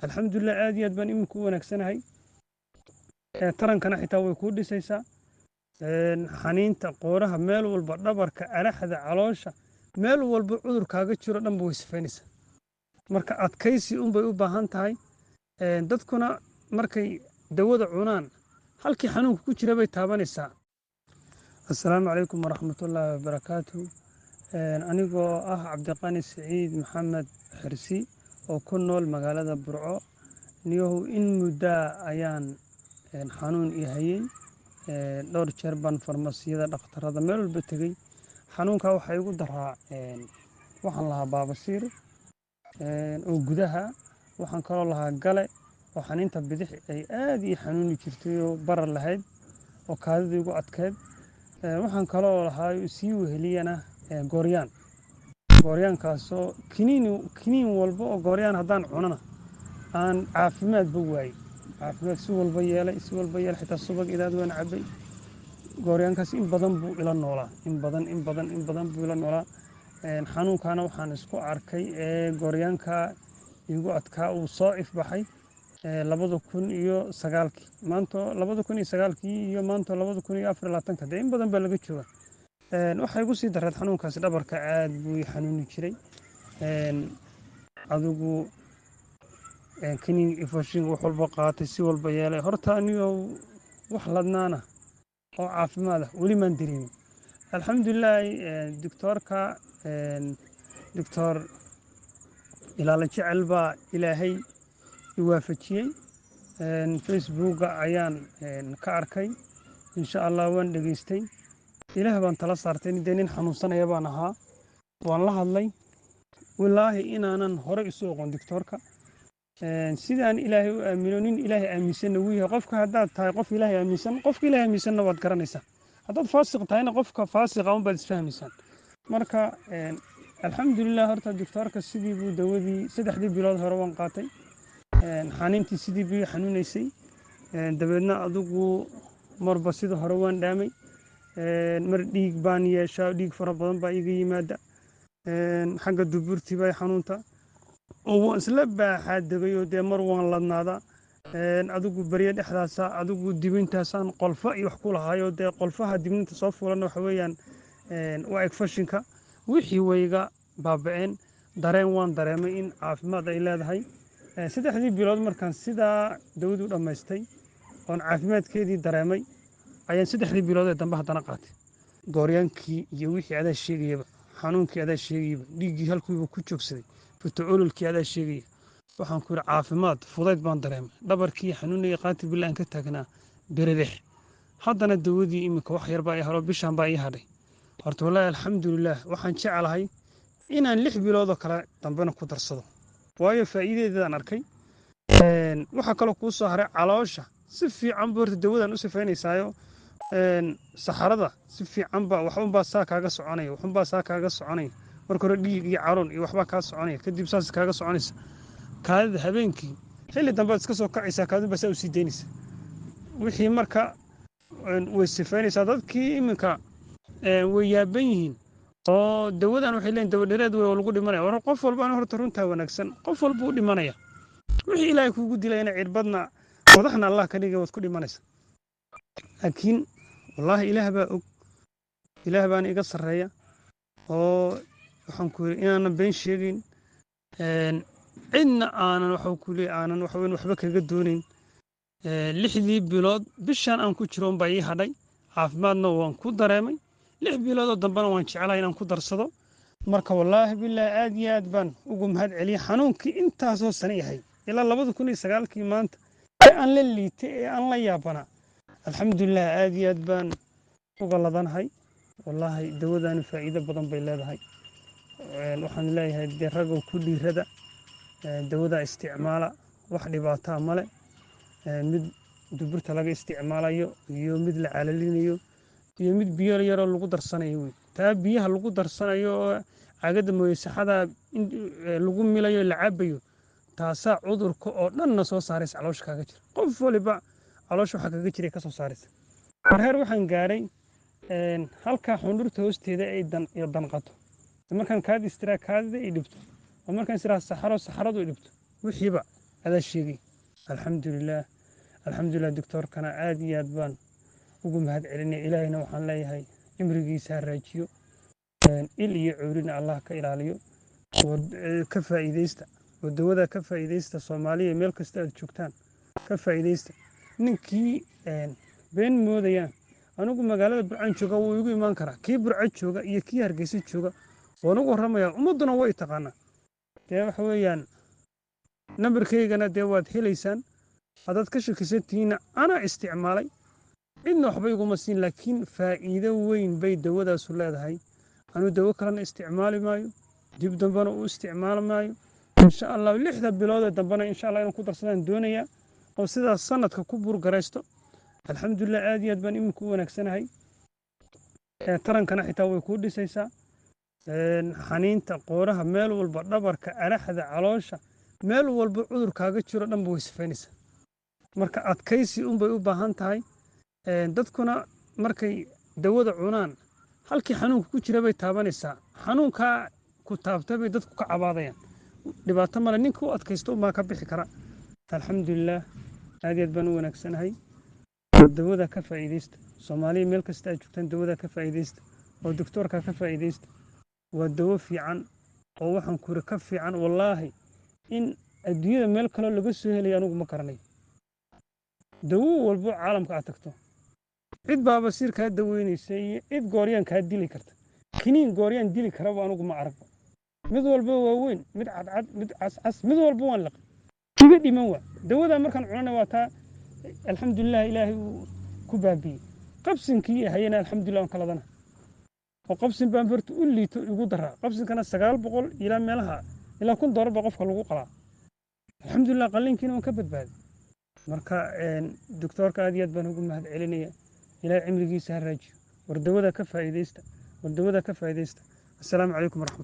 Alxamdulilah, aad iyo aad baan iminka u wanaagsanahay. Tarankana xitaa way kuu dhisaysaa. Xaniinta, qooraha, meel walba, dhabarka, araxda, caloosha, meel walba cudur kaaga jiro dhanba way sifaynaysaa. Marka adkaysi unbay u baahan tahay. Dadkuna markay dawada cunaan, halkii xanuunka ku jira bay taabanaysaa. Assalaamu calaykum waraxmatullaahi wabarakaatu. Anigoo ah Cabdiqani Siciid Maxamed Xirsi oo ku nool magaalada Burco, niyahow, in muddaa ayaan xanuun i hayay. Dhowr jeer baan farmasiyada, dhakhtarada, meel walba tegey. Xanuunka waxaa igu daraa, waxaan lahaa baabasiir oo gudaha, waxaan kaloo lahaa gale oo xaniinta bidix ay aad ii xanuuni jirtay oo barar lahayd oo kaadida igu adkeyd. Waxaan kaloo lahaa sii weheliyana gooryaan, gooryaankaasoo kiniin kiniin walba oo gooryaan haddaan cunana aan caafimaadba waayey. Caafimaad si walba yeelay, si walba yeelay, xitaa subag idaad waan cabbay. Gooryaankaas in badan buu ila noolaa, in badan, in badan, in badan buu ila noolaa. Xanuunkaana waxaan isku arkay ee gooryaanka igu adkaa uu soo ifbaxay 2009-kii. Maanta 2009-kii iyo maanta 2024-ka, dee in badan baa laga jooga. Waxaa igu sii dareed xanuunkaasi dhabarka aad buu ii xanuuni jiray. Adigu kiniin ifashin wax walba qaatay, si walba yeelay. Horta anigoo wax ladnaana oo caafimaad ah weli maan dareemin, alxamdulilaahi. Doctoorka, Doctor Ilaala Jecel baa Ilaahay i waafajiyey. Facebooka ayaan ka arkay. Insha Allah waan dhegaystay, Ilaah baan tala saartay. Dee nin xanuunsanaya baan ahaa, waan la hadlay. Walaahi inaanan hore isu oqon doctoorka. Sidaan Ilaahay u aamino, nin Ilaahay aaminsanna wuu yahay. Qofka haddaad tahay qof Ilaahay aaminsan, qofka Ilaahay aaminsanna waad garanaysaa. Haddaad faasiq tahayna, qofka faasiqa unbaad isfahmaysaan. Marka alxamdulilah, horta doctoorka sidii buu dawadii 3-dii bilood hore waan qaatay. Xaniintii sidii buu ii xanuunaysay. Dabeedna adigu marba sida hore waan dhaamay. Mar dhiig baan yeeshaa, dhiig fara badan baa iga yimaada. Xagga duburtii baa i xanuunta oo waan isla baaxaa degay oo dee mar waan ladnaadaa. Adigu beryo dhexdaasa, adigu dibintaasaan qolfo iyo wax ku lahaayo. Dee qolfaha dibninta soo fuulana waxa weeyaan waa egfashinka. Wixii wayga baaba'een. Dareen waan dareemay in caafimaad ay leedahay. 3-dii bilood markaan sidaa dawadu dhammaystay oon caafimaadkeedii dareemay, ayaan 3-dii bilood ee dambe haddana qaatay. Gooryaankii iyo wixii adaa sheegayaba, xanuunkii adaa sheegayaba, dhiiggii halkuiba ku joogsaday, futo ololkii adaa sheegaya. Waxaan ku yidhi caafimaad fudayd baan dareemay. Dhabarkii xanuunaya qaati billah aan ka taagnaa bererex. Haddana dawadii iminka wax yar baa ii haro, bishaan baa ii hadhay. Horta wallaahi alxamdulilah, waxaan jeclahay inaan 6 bilood oo kale dambena ku darsado, waayo faa'iidadeedaan arkay. Waxaa kaloo kuu soo haray caloosha si fiican bu horta dawadan u sifaynaysaayo. Saxarada si fiican ba waxunbaa saa kaaga soconaya, waxunbaa saa kaaga soconaya. Marka hore dhiig iyo caroon iyo waxbaa kaa soconaya, kadib saas kaaga soconaysa kaadida. Habeenkii xilli dambead iska soo kacaysaa, kaadin baa saa usii daynaysa wixii. Marka way sifaynaysaa. Dadkii iminka way yaaban yihiin oo dawadan waxay leeyihin dawa dhereed wey oo lagu dhimanaya. War qof walba horta runtaa wanaagsan, qof walba u dhimanaya. Wixii Ilaahay kuugu dilayna cirbadna qodaxna Allah ka dhigay, waad ku dhimanaysa. Laakiin wallaahi Ilaah baa og, Ilaah baana iga sarreeya oo waxaan ku yidhi inaanan been sheegayn, cidna aanan waxa ku leeyahay aanan waxa weyn waxba kaga doonayn. 6-dii bilood bishaan aan ku jiro unbaa ii hadhay, caafimaadna waan ku dareemay. 6 bilood oo dambena waan jeclahay inaan ku darsado. Marka wallaahi bilaahi aad iyo aad baan ugu mahad celiyay. Xanuunkii intaasoo sane yahay ilaa 2009-kii maanta ee aan la liitay ee aan la yaabanaa, alxamdulilah, aad iyo aad baan uga ladanahay. Wallaahi dawadani faa'iido badan bay leedahay. Waxaan leeyahay dee ragow ku dhiirada, dawada isticmaala, wax dhibaataa male. Mid duburta laga isticmaalayo iyo mid la calalinayo iyo mid biyo yaroo lagu darsanayo wey. Taa biyaha lagu darsanayo oo caagada mooye saxada lagu milayo la cabayo, taasaa cudurka oo dhanna soo saaraysa caloosha kaaga jira. Qof waliba caloosha waxaa kaga jiray ka soo saaraysa. Marheer waxaan gaadhay halkaa xundhurta hoosteeda ay dan iyo danqato markaan kaadi istiraa, kaadida ay dhibto, oo markaan istiraa saxaro, saxaradu ay dhibto, wixiiba Adaa sheegay. Alxamdulilaah, alxamdulilah. Doctoorkana aad iyo aad baan ugu mahad celinay. Ilaahayna waxaan leeyahay cimrigiisa ha raajiyo, il iyo cowrina Allah ka ilaaliyo. Ka faa'iidaysta oo dawada ka faa'iidaysta. Soomaaliya meel kasta aad joogtaan, ka faa'iidaysta. Ninkii been moodayaan, anigu magaalada Burcaan jooga, wuu igu imaan karaa. Kii Burco jooga iyo kii Hargeysa jooga waan ugu warramayaa, ummadduna way taqaanaa. Dee waxa weeyaan, nambarkaygana dee waad helaysaan. Haddaad ka shakisantihiinna, anaa isticmaalay, cidna waxba iguma siin, laakiin faa'iido weyn bay dawadaasu leedahay. Anuu dawo kalena isticmaali maayo, dib dambena u isticmaali maayo, insha Allah. 6da biloodee dambena, insha Allah, inaan ku darsadaan doonayaa oo sidaas sanadka ku burgaraysto. Alxamdulilah, aad iyo aad baan iminka u wanaagsanahay. Tarankana xitaa way kuu dhisaysaa. Xaniinta, qooraha, meel walba, dhabarka, araxda, caloosha, meel walba cudur kaaga jiro dhanba way sifaynaysaa. Marka adkaysi unbay u baahan tahay. Dadkuna markay dawada cunaan, halkii xanuunka ku jira bay taabanaysaa. Xanuunkaa ku taabtay bay dadku ka cabaadayaan. Dhibaato male, ninka u adkaysto unbaa ka bixi kara. Alxamdulilah, aad iyo aad baan u wanaagsanahay. Dawada ka faa'iidaysta. Soomaaliya meel kasta aad joogtaan, dawada ka faa'iidaysta oo doctoorka ka faa'iidaysta. Waa dawo fiican oo waxaan kuri ka fiican, wallaahi, in adduunyada meel kaloo laga soo helaya anugu ma garanayo. Dawo walbo caalamka aad tagto, cid baabasiir kaa daweynaysa iyo cid gooryaan kaa dili karta, kiniin gooryaan dili karaba anugu ma aragba. Mid walba waa weyn, mid cadcad, mid cascas, mid walba waan laqay, iga dhiman waa dawadaa. Markaan cunana waa taa, alxamdulilah, Ilaahay uu ku baabiyey qabsinkii hayana. Alxamdulilah, waan kaladana oo qabsin baan farta u liito igu daraa. Qabsinkana 900 ilaa meelaha ilaa $1000 baa qofka lagu qalaa. Alxamdulilah, qalliinkiina waan ka badbaaday. Marka doctoorka aad iyo aad baan ugu mahad celinaya. Ilaahay cimrigiisa ha raajiyo. War dawada ka faa'iidaysta, war dawada ka faa'iidaysta. Assalaamu calaykum waraxmat